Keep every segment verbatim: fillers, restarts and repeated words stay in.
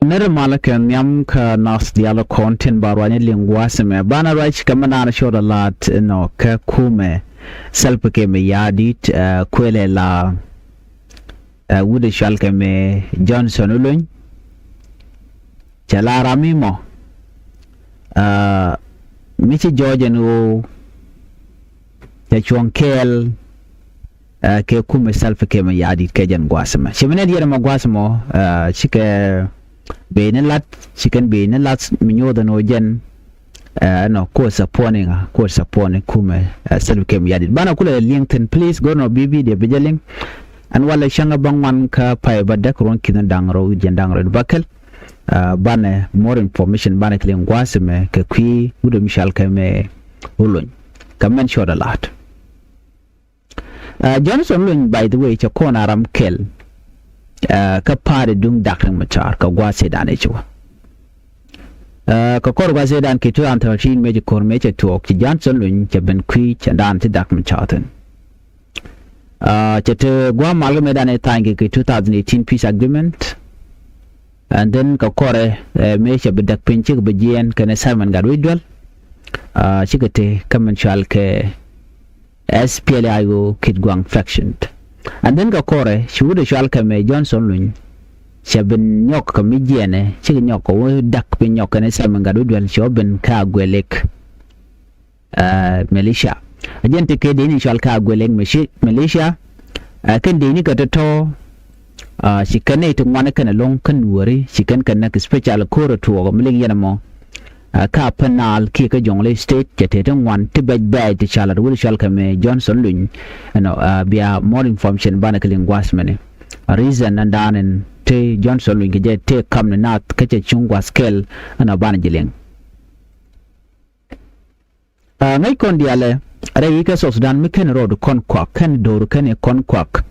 Nɛr malä kɛ nhiam kä nath diaal kɔn tin ba ruany liŋ gua̱a̱th ɛmɛ. Banɛ ruac kɛ mi naan cot a laat inɔ kɛ kumɛ Salva Kiir Mayardit, ɛ, kuëlɛ la, ɛ, wut ɛ cɔal kɛ mɛ Johnson Olony. Cɛ la ram mi mɔ, ɛ, mi ci jɔɔc ɛn ɣöö cɛ cuɔ̱ŋ kɛɛl, ɛ, kɛ kumɛ Salva Kiir Mayardit kɛ jɛn gua̱a̱th ɛmɛ. Ci mi nɛn yɛn ɛmɔ gua̱a̱th ɛmɔ, ɛ, cikɛ ben ni lat, ci kɛn ben ni lat mi nyoth ɛn ɣöö jɛn, ɛ, nɔ, kuɔth support ni ŋa, kuɔth support ni kumɛ, ɛ, Salva Kiir Mayardit. Banɛ kulɛ liŋ thi̱n, please, go̱r nɔ bi video bi jɛ liŋ. Ɛn walɛ cäŋ ɛ bä ŋuan kä pay bädäk ruɔ̱n ki̱n da̱ŋ rɛw wi̱c jiɛn da̱ŋ rɛw bäkɛl. Ɛ, banɛ more information, banɛ kɛ liŋ gua̱a̱th ɛmɛ kɛ kui̱ wut ɛ mi cɔal kɛ mɛ Olony. Kɛ mɛn cot a laat. Ɛ, Johnson Olony, by the way, cɛ kɔn a ram kɛl, ɛ, kä pa̱a̱t ɛ duŋ Doctor Machar kɛ gua̱a̱th ɛ dan ɛ ci wä. Ɛ, kɛ kɔr gua̱a̱th ɛ dan kɛ two thousand thirteen mëë ci ko̱r mëë cɛ tuɔɔk, ci Johnson Olony cɛ ben kui̱ cɛ dan ci Doctor Machar thi̱n. Ɛ, cɛ te gua̱a̱th mal kɛ mëë dan ɛ tha̱a̱ny kɛ, kɛ two thousand eighteen peace agreement. And then kɛ kɔrɛ, ɛ, mëë cɛ bi däk piny cikɛ bi jiɛɛn kɛnɛ Simon Gatwec Dual. Ɛ, cikɛ te kä min cɔal kɛ S P L A I O Kitgwang faction. And then kɛ kɔrɛ ci wut ɛ cɔal kɛ mɛ Johnson Olony cɛ bi nyɔk kɛ mi jiɛɛnɛ, cikɛ nyɔk kɛ wä däk piny nyɔk kɛnɛ Simon Gatwec Dual, cɛ wä ben kä Agwelek, ɛ, militia. A jɛn ti kɛ dee ni cɔal kä Agwelek militia. Ɛ, kɛn dee ni kɛ tɔ̱tɔ̱, ɛ, ci kɛn nɛy ti ŋuan kɛn ɛlɔ̱ŋ kä Nuɔri, ci kɛn kɛ näk, special ko̱r ɛ tuɔɔk mi liŋ yɛn ɛmɔ. Ɛ, kä Upper Nile kiɛ kä Jonglei State, cɛ te ti ŋuan ti bɛc bɛɛc ti ca lat wut cɔal kɛ mɛ Johnson Olony. Ɛnɔ, ɛ, bia more information banɛ kɛ liŋ gua̱a̱th mɛni. Ɛ, reason ɛn dan ɛn te Johnson Olony kɛ jɛ te kam ni nath kä cɛ cuŋ gua̱a̱th kɛl, ɛnɔ, banɛ ji̱ liŋ. Ɛ, ŋäc kɔn diaalɛ rɛy i̱ kä South Sudan mi ken rɔɔd kɔn kuak, ken do̱r ken i̱ kɔn kuak.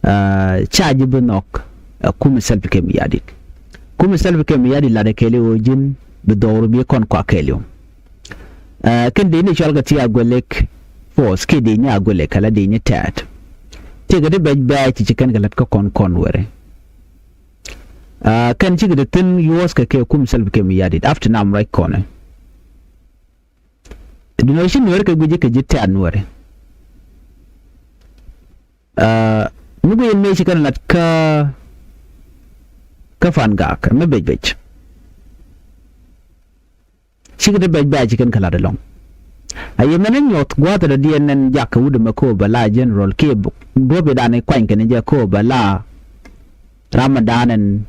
Ɛ, ca ji̱ bi nhɔk, ɛ, kumɛ Salva Kiir Mayardit. Kumɛ Salva Kiir Mayardit latdɛ kɛɛliw ɣöö ji̱n bi dhɔr bi kɔn kuak kɛɛliw. Ɛ, ken dee ni cɔal kɛ ti Agwelek force kiɛ dee ni Agwelek kɛ la dee ni tɛɛt. Ti kɛ ti bɛc bɛɛc ti ci kɛn kɛ lät kä kɔn kɔn wɛrɛ. Ɛ, kɛn cikɛ ti thi̱n yuɔ̱ɔ̱th kɛ kɛ kumɛ Salva Kiir Mayardit after nam ruac kɔnɛ. Duundɛ ci Nuɛr kɛ guic kɛ ji̱ tɛ̈t Nuɛri. Ɛ, mi guic in mëë ci kɛn lat kä, kä Pangak mi bec bec. Cikɛ ti bec bec ci kɛn kɛ lat ɛlɔ̱ŋ. A yɛ mɛn in nyuɔth gua̱a̱th rɔ diɛn nɛn jak kɛ wut ɛmɛ kɛ ɣöö bɛ la general kiɛ duɔ̱p i̱ dan i̱ kuany kɛn jɛ kɛ ɣöö bɛ la ram mi dan ɛn,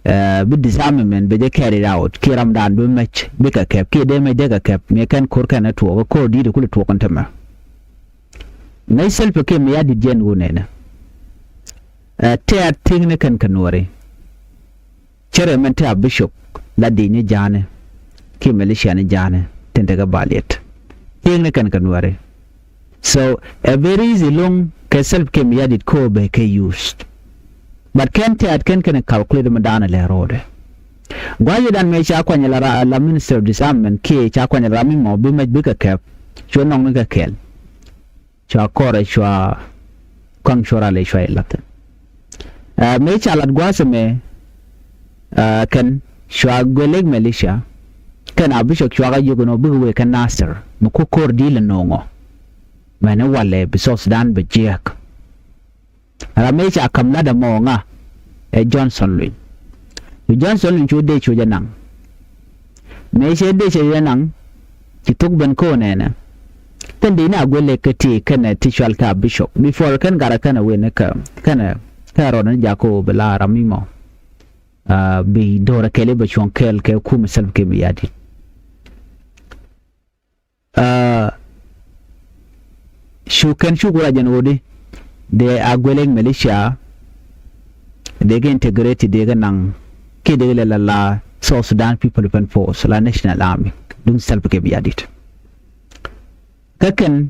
ɛ, bi disarmament bɛ jɛ carried out kiɛ ram dan bi mɛc bikɛ kɛp kiɛ dee mɛc dee kɛ kɛp, mi kɛn ko̱r kɛn ɛ tuɔɔk, ko̱r di̱i̱t kulɛ tuɔɔk ɛn tämɛ. Ŋäc Salva Kiir Mayardit jɛn ɣöö nɛnɛ. Ɛ, tɛ̈t thi̱kni kɛn kɛ Nuɔri. Cärɛ mɛn te a bishop la di̱i̱ni ja̱a̱ni kiɛ militia ni ja̱a̱ni tin tekɛ baliet. Thi̱kni kɛn kɛ Nuɔri. So, ɛ very easy lo̱ŋ kɛ Salva Kiir Mayardit kɛ ɣöö bɛ kɛ used. But kɛn tɛ̈t kɛn kɛn calculate mi da̱a̱n ɛ lɛ ro̱o̱dɛ. Gua̱a̱th yɛ dan mëë ca kuany la ra-, la Minister of Disarmament kiɛ ca kuany la ram mi mɔ bi mɛc bikɛ kɛp. Cuɛ nɔŋni kɛ kɛl. Cua kɔrɛ cua kɔaŋ cua ralɛ cua ilathin. Ɛ, mëë ca lat gua̱a̱th ɛmɛ, ɛ, kɛn cua Agwelek militia kɛn a bishop cua kɛ yök ɛn ɣöö bikɛ wëë kɛ Nasir mi ku ko̱r di̱i̱l ɛ no̱o̱ŋɔ. Mɛn i̱ walɛ bi South Sudan bɛ jiääk. Ram mëë ca ka̱m lat ɛmɔ ŋa ɛ Johnson Olony. Cu Johnson Olony cu dee cu jɛ naŋ. Mëë cɛ dee cɛ jɛ naŋ ci thok ben ko̱o̱n ɛnɛ. Kɛn dee ni Agwelek kɛ ti kɛnɛ ti cual kɛ a bishop. Before kɛn garɛ kɛnɛ wen kɛ kɛnɛ kɛ rɔɔdɛ ni jakä ɣöö bi la ram mi mɔ. Ɛ, bi do̱rɛ kɛɛl i̱ bɛ cuɔ̱ŋ kɛɛl kɛ kumɛ Salva Kiir Mayardit. Ɛ, cu kɛn cuk wä la jɛn ɣöödi dee Agwelek militia dee kɛ integrate dee kɛ naŋ kiɛ dee kɛ lɛ la la South Sudan People Defense Force la National Army duŋ Salva Kiir Mayardit. Kä kɛn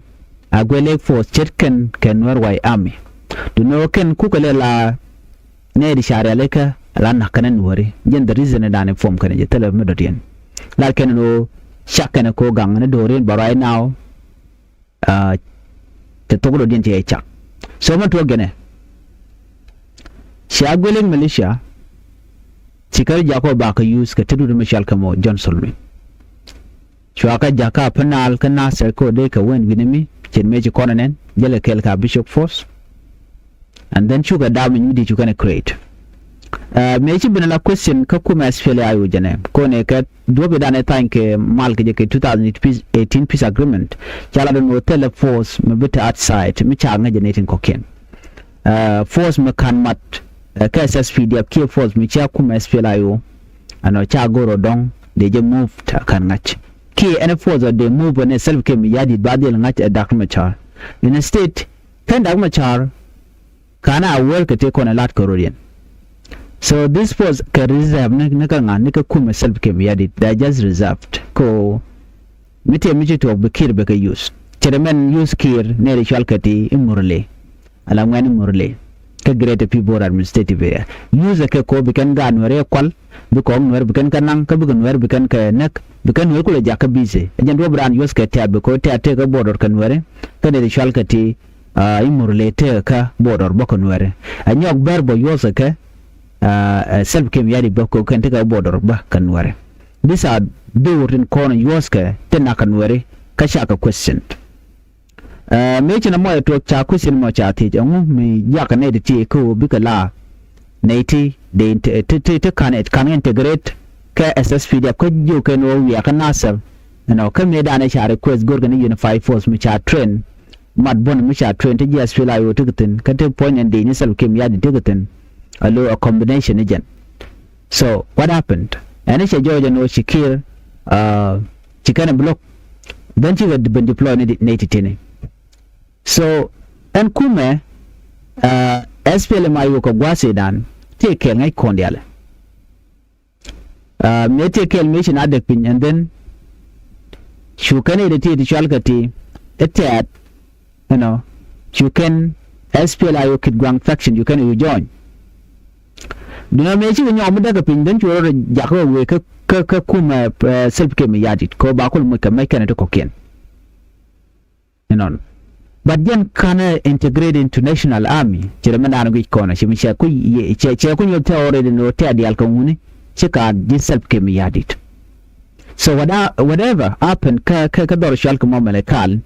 Agwelek force ce̱tkɛn kɛ Nuer White Army. Duundɛ ɣöö kɛn kukɛ lɛ la nɛy ti ca rialikä la na̱k kɛn ɛ Nuääri. Jɛn the reason in da̱a̱n in form kɛn jɛ thilɛ mi dɔ̱diɛn. Lar kɛn in ɣöö cak kɛn ɛ ko̱ gaŋ ni do̱rin, but right now, ɛ, te thok dɔ̱diɛn ti ɛ cak. So mɛn tuɔɔk jɛn ɛ. Cia Agwelek militia Ci kɛ ri jakä bakɛ use kɛ te dut mi cɔal kɛ mɔ Johnson mi. Cua kä jakä Upper Nile kä Nasir kä dee kɛ wen wi̱ni mi cin mëë ci kɔn nɛn jälɛ kɛɛl kɛ Bishop Force. And then cukɛ dam mi nyuti cukɛ ni create. Mëë ci ben la question kä kumɛ S P L A I O jɛnɛ kɔnɛ kɛ duɔ̱pi danɛ thany kɛ mal kɛ jɛ kɛ two thousand eighteen peace agreement. Ca la dɔn wä thilɛ force mi bi te outside mi ca ŋäc jɛ ni tin kɔkiɛn. Force mi kan mat kɛ S S P D F kiɛ force mi cia kumɛ S P L A I O. Ɛnɔ ca go̱r ɔ dɔŋ dee jɛ move ta kan ŋa̱c kiɛ ɛn force ɔ dee move ɛn ɛ Salva Kiir Mayardit ba dhil ŋa̱c ɛ Dak Machar. Instead kɛn Dak Machar kan a wɛr kɛ tëë kɔn ɛ lat kɛ rot yɛn. So this force kɛ reserve ni kä ŋa̱ ni kä kumɛ Salva Kiir Mayardit, they are just reserved kɛ ɣöö mi tëë mi ci tuɔɔk bi Kiir bɛ kɛ use. Cɛ rɛ mɛn use Kiir nɛɛri cual kɛ ti i̱ Murle. Ala ŋuɛn i̱ Murle kä Greater Pibor Administrative Area. Use kɛ kɛ ɣöö bi kɛn gaat Nuɛri ɛ kual, bi kɔɔk Nuɛri bi kɛn kɛ naŋ kä bikɛ Nuɛri bi kɛn kɛ näk, bi kɛn Nuɛri kulɛ jak kä busy. Ɛ jɛn duɔ̱p raan use kɛ tɛ̈t bi kɛ ɣöö tɛ̈t tëë kä border kɛ Nuɛri kä nɛɛri cual kɛ ti i̱ Murle tëë kä border bä kä Nuɛri. Ɛ nyɔk bär bä yuɔth kɛ Salva Kiir Mayardit bä kɛ ɣöö kɛn tëë kä border bä kä Nuɛri. These are duur tin kɔn yuɔth kɛ ti nak kä Nuɛri kä ca kɛ question. Mëë ci nɔmɔ ɛ tuɔɔk ca question mɔ ca thiec ɛŋu mi jakä nɛy ti ti kä ɣöö bikɛ la nɛy ti dee ti ti ti kan kan integrate kɛ S S P D F kä jiök kɛn ɣöö wiakä Nasir. Ɛnɔ kä mëë danɛ ca request go̱rkɛ ni unified force mi ca train mat buɔ̱n mi ca train ti ji̱ S P L A I O ti kɛ thi̱n kä ti puɔ̱ny ɛn dee ni Salva Kiir Mayardit ti kɛ thi̱n. A lo a combination ni jɛn. So what happened? Ɛn i̱ cɛ jɔɔc ɛn ɣöö ci Kiir ci kɛn ɛ bi lo̱k. Then cikɛ ben deploy ni nɛy ti ti̱ni. So ɛn kumɛ S P L M I O kɛ gua̱a̱th idan tëë kɛɛl ŋäc kɔn diaal. Mëë tëë kɛɛl mëë ci na dek piny and then cu kɛn i̱ ti ti cual kɛ ti i̱ tɛ̈t. Ɛnɔ cu kɛn S P L I O Kitgwang faction cu kɛn i̱ cu join. Duundɛ mëë cikɛ nyɔk mi däk kɛ piny then cu rɔ jakä wee kä kä kä kumɛ Salva Kiir Mayardit kɛ ɣöö ba kul moc kɛ mɛc kɛn ti kɔ̱kiɛn. Inɔn. But jɛn kanɛ integrate into national army ci rɛ mɛn daan guic kɔnɛ ci mi cɛ kuc cɛ kuc yop tɛ already ni rɔ tɛ diaal kɛ ŋuni. Ci ka ji̱ Salva Kiir Mayardit. So whatever happen kä kä dhɔr cual kɛ mɔ Malakal.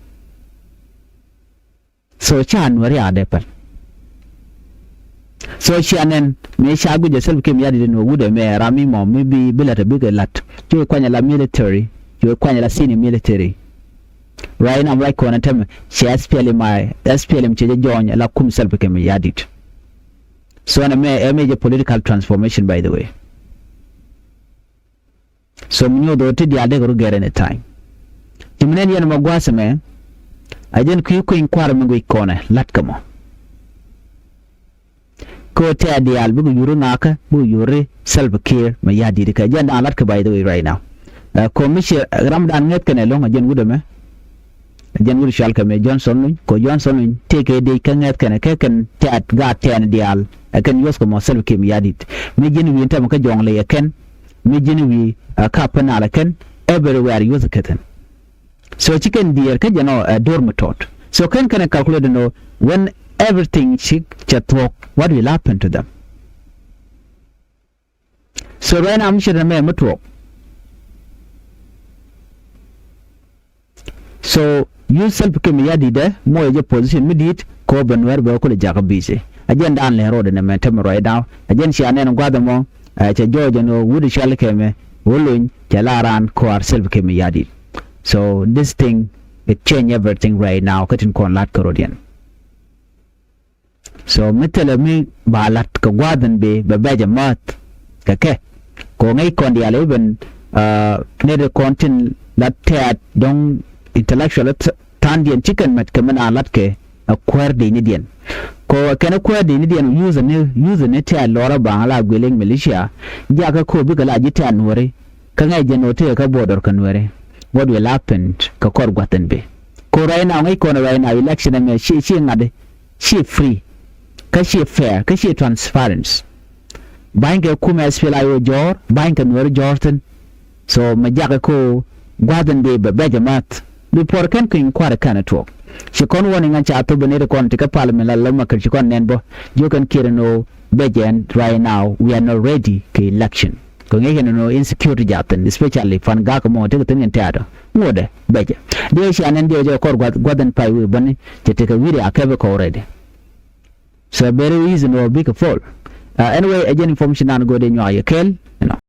So ca Nuɛri a dee päl. So cia nɛn mëë ca guic ɛ Salva Kiir Mayardit ni wä wut ɛmɛ ram mi mɔ mi bi bi la̱t ɛ bikɛ la̱t. Cu kuany ala military, cu kuany ala senior military. Right now right kɔn ɛn tämɛ cɛ S P L M I, S P L M cɛ jɛ join ala kum Salva Kiir Mayardit. So ɛn ɛmɛ ɛmɛ jɛ political transformation by the way. So mi nyuɔth ɣöö ti diaal dee kɛ rut gɛr any time. Ti mi nɛn yɛn mɔ gua̱a̱th ɛmɛ a jɛn kui̱ kui̱ny kua̱r mi guic kɔnɛ la̱t kɛ mɔ. Kɛ ɣöö tɛ̈t diaal bikɛ yuri ŋakä bikɛ yuri Salva Kiir Mayardit kɛ jɛn da̱a̱n la̱t kɛ by the way right now. Kɛ ɣöö mi ci ram da̱a̱n ŋäth kɛn ɛlɔ̱ŋ a jɛn wut ɛmɛ. Jɛn wut cual kɛ mɛ Johnson Luny kɛ Johnson Luny tëëkɛ dec kä ŋɛth kɛnɛ kɛ kɛn tɛ̈t gaat tɛ̈n diaal. Ɛ kɛn yuɔth kɛ mɔ Salva Kiir Mayardit mi ji̱n wi̱i̱ tɛmɛ kä Jɔŋley ɛ kɛn mi ji̱n wi̱i̱ ɛ kä Upper Nile ɛ kɛn everywhere yuɔth ɛ kɛ thi̱n. So ci kɛn diɛɛr kä jɛn ɔ ɛ do̱r mi tɔt. So kɛn kɛn ɛ calculate nɔ when everything ci cɛ thuɔ̱k what will happen to them. So right now mi ce̱t ɛmɛ mi tuɔɔk. So use Salva Kiir Mayardit ɛ mɔ yɛ jɛ position mi di̱i̱t kɛ ɣöö bɛ Nuɛr bɛ kulɛ jakä busy. A jɛn da̱a̱n lɛ road ɛn ɛmɛ tämɛ right now a jɛn cia nɛn gua̱th ɛmɔ. Ɛ cɛ jɔɔc ɛn ɣöö wut ɛ cual kɛmɛ ɣöö lony cɛ la raan kɔaar Salva Kiir Mayardit. So this thing it change everything right now kä tin kɔn la̱t kä road yɛn. So mi thilɛ mi ba la̱t kɛ gua̱a̱th in bi bɛ bɛc ɛ määth kɛ kɛ kɛ ɣöö ŋäc kɔn diaal i̱ ben nɛy ti kɔn tin la tɛ̈t dɔ̱ŋ intellectual tha̱a̱ŋdiɛn ci kɛn mɛt kɛ mi naan la̱t kɛ ɛ kuäär dicnidiɛn. Kɛ ɣöö kɛn ɛ kuäär dicnidiɛn use ni use ni tɛ̈t lɔrä baŋ la guiling militia. Jakä ko̱o̱p bikɛ la ji̱ tɛ̈t Nuääri kä ŋäc jɛn ɣöö tekɛ kä border kɛ Nuääri. What will happen kɛ kɔr gua̱th in bi kɛ ɣöö right now ŋäc kɔn right now election ɛmɛ ci ci ŋa̱t ci free kä ci fair kä ci transparent. Ba̱ny kɛ kumɛ S P L A I O jɔ̱ɔ̱r ba̱ny kɛ Nuääri jɔ̱ɔ̱r thi̱n. So mɛ jakä ko gua̱th in bi bɛ bɛc ɛ math bi puɔr kɛn kui̱ny kua̱r kɛn ɛ tuɔɔk. Ci kɔn wä ni ŋa̱c ca thop in iri kɔn ti kä parliament la lɔm makär ci kɔn nɛn bä jiök kɛn Kiir in ɣöö Bɛcɛ, and right now we are not ready kɛ election. Kɛ ŋi̱i̱c kɛn nɔ insecurity jathin, especially pan gak mɔ tekɛ thin kɛn tɛ̈tɔ. Ŋotdɛ bɛcɛ. Diɛ cian ɛn diɛ jɛ kɔr guath guath ɛn pay wee bäni cɛ tekɛ wi̱i̱ a kɛpɛ kɛ already. So very easy nɔ bikɛ fall. Uh, anyway, ɛ jɛn information an go̱o̱dɛ nyuak yɛ kɛl, you know.